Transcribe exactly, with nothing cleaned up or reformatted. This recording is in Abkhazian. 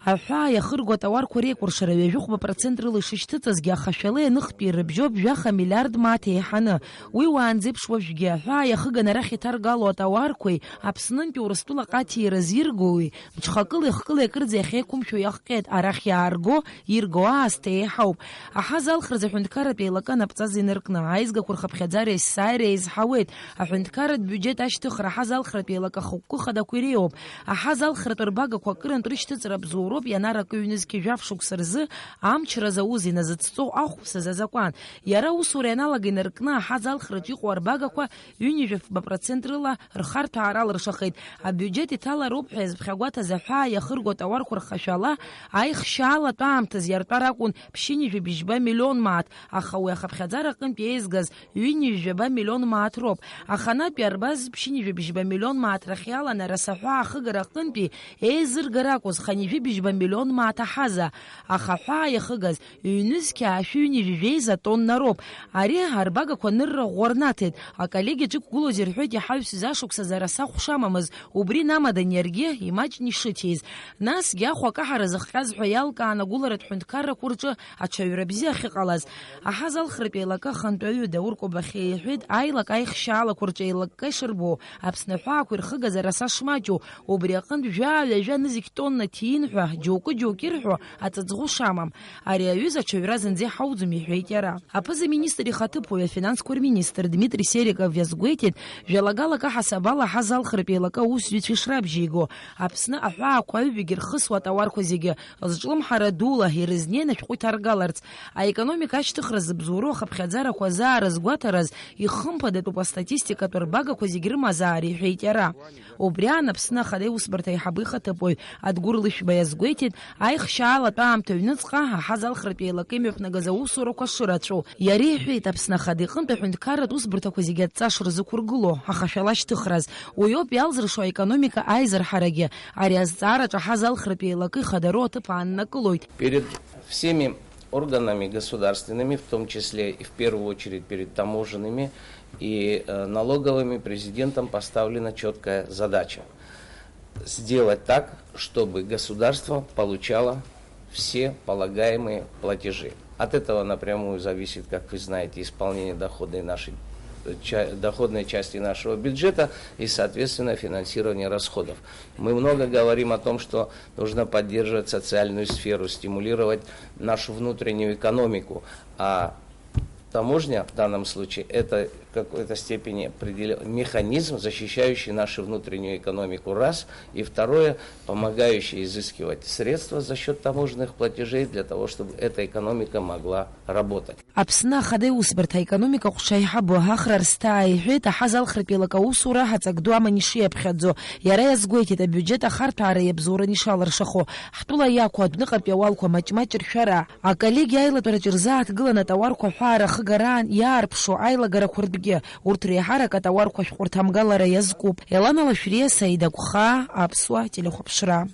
Аҳәаа иахырго атауарқәа реикәыршара ҩажәихәба процент рыла ишышьҭыҵызгьы, аха шәала ианыхтәи ирыбжьоуп жәаха миллиард мааҭ еиҳаны. Уи уаанӡа еиԥш уажәгьы аҳәаа иахыганы арахь иҭаргало атауарқәеи Аԥснынтәи Урыстәыла ҟаҭиира зиргоуи, мҽхакыла ихкыла акырӡа иахьеиқәымшәо иахҟьеит, арахь иаарго, ирго аасҭа еиҳауп. Аҳаз алхразы аҳәынҭқарратә еилакы анапҵазы инаркны, аизгақәа рхыԥхьаӡара есааира еизҳауеит. Аҳәынҭқарратә биуџьет ашьҭыхра аҳаз алхратә еилакы ахықәкы хадақәа иреиуоуп. Аҳаз алхратә рбагақәа акырынтә рышьҭыҵра бзоуроуп ианарак ҩнызқьи жәаф шықәса рзы амчра зауз иназыцҵо ахәԥсаз азакәан. Иара аусура ианалага инаркны аҳаз алхраҿ иҟоу арбагақәа ҩынҩажәа фба процент рыла рхарҭәаара алыршахеит. Абиуџьет иҭалароуп ҳәа иазԥхьагәаҭаз аҳәаа иахырго атауарқәа рхашәала аихшьаалатә аамҭазы иартәар акәын ԥшьынҩажәи бжьба миллион мааҭ, аха уи ахыԥхьаӡара аҟынтә еизгаз ҩынҩажәи жәаба миллион мааҭ роуп. Аханатә иарбаз ԥшьынҩажәи бжьба миллион мааҭ рахь иаланы арасаҳәа ахыгара аҟынтәи еизыргар акәыз хынҩажәи бжьба миллион мааҭ аҳаза, аха аҳәаа иахыгаз ҩнызқьи аашәи ҩынҩажәи жәеиза тонна роуп. Ари арбагақәа анырра ӷәӷәа рнаҭеит. Аколлегиаҿ иқәгылоз ирҳәоит иҳаҩсыз ашықәсазы араса хә шамамыз, убри намадан иаргьы имаҷны ишыҭиз. Насгьы ахә акаҳара зыхҟьаз ҳәа иалкаан агәыларатә ҳәынҭқаррақәа рҿы аҽаҩра бзиа ахьыҟалаз. Аҳаз алхратә еилакы ахантәаҩы Даур Кобахьиа иҳәеит, аилак аихшьаалақәа рҿы еилакка ишырбо, Аԥсны аҳәаақәа ирхыгаз араса шмаҷу, убри аҟынтә жәаа-ҩажәа нызқь тонна ҭиин ҳәа џьоукы-џьоукы ирҳәо аҵыҵӷәы шамам. Ари аҩыза аҽаҩра зынӡа иҳауӡом, иҳәеит иара. Аԥыза-министр ихаҭыԥуаҩ, афинансқәа рминистр Дмитри Сериков иазгәеиҭеит, жәалагалак аҳасабала аҳаз алхратә еилакы аусзуҩцәа ишрабжьеиго, Аԥсны аҳәаақәа аҩбагьы ирхысуа атауарқәа зегьы зҿлымҳара дула ирызнеин ашәҟәы иҭаргаларц, аекономика ашьҭыхра зыбзоуроу ахыԥхьаӡарақәа азаарызгәаҭараз ихымԥадатәуп астатистикатә рбагақәа зегь рымазаара, иҳәеит иара. Убри аан Аԥсны Ахада Иусбарҭа аиҳабы ихаҭыԥуаҩ Адгәыр Лышәба иазгәеиҭеит, аихшьаалатә аамҭа аҩныҵҟа аҳаз алхратә еилакы имҩаԥнагаз аусурақәа шырацәоу. Иара иҳәеит, Аԥсны Ахада иҟынтә аҳәынҭқарратә усбарҭақәа зегьы адҵа шырзықәыргыло, аха шәала шьҭыхраз. Уиоуп иалзыршо аекономика аизырҳарагьы. Ари азҵаараҿы аҳаз алхратә еилакы ихадароу аҭыԥ ааннакылоит. Перед всеми органами государственными, в том числе и в первую очередь перед таможенными и, э, налоговыми, президентом поставлена четкая задача: сделать так, чтобы государство получало все полагаемые платежи. От этого напрямую зависит, как вы знаете, исполнение доходной нашей, э, ча-, доходной части нашего бюджета и, соответственно, финансирование расходов. Мы много говорим о том, что нужно поддерживать социальную сферу, стимулировать нашу внутреннюю экономику. А таможня в данном случае — это в какой-то степени определё-, механизм, защищающий нашу внутреннюю экономику, раз, и второе, помогающий изыскивать средства за счёт таможенных платежей для того, чтобы эта экономика могла работать. Аԥсны Ахада Иусбарҭа аекономика ҟәша аиҳабы Ахра Арсҭаа иҳәеит, аҳаз алхратә еилак аусура аҵак ду аман ишиаԥхьаӡо. Иара иазгәеиҭеит, абиуџьет ахарҭәаара иабзоураны ишалыршахо. Ҳтәыла иақәу адәныҟатәи ауалқәа маҷ-маҷ ршәара, аколлегиа аилатәараҿы рзааҭгыланы атауарқәа аҳәаара ахыгараан иаарԥшу аилагарақәа ртәгьы, урҭ реиҳарак атауарқәа ашәҟәы рҭамгалара иазкуп. Елана Лашәриа, Саида Гәхаа, Аԥсуа телехәаԥшра.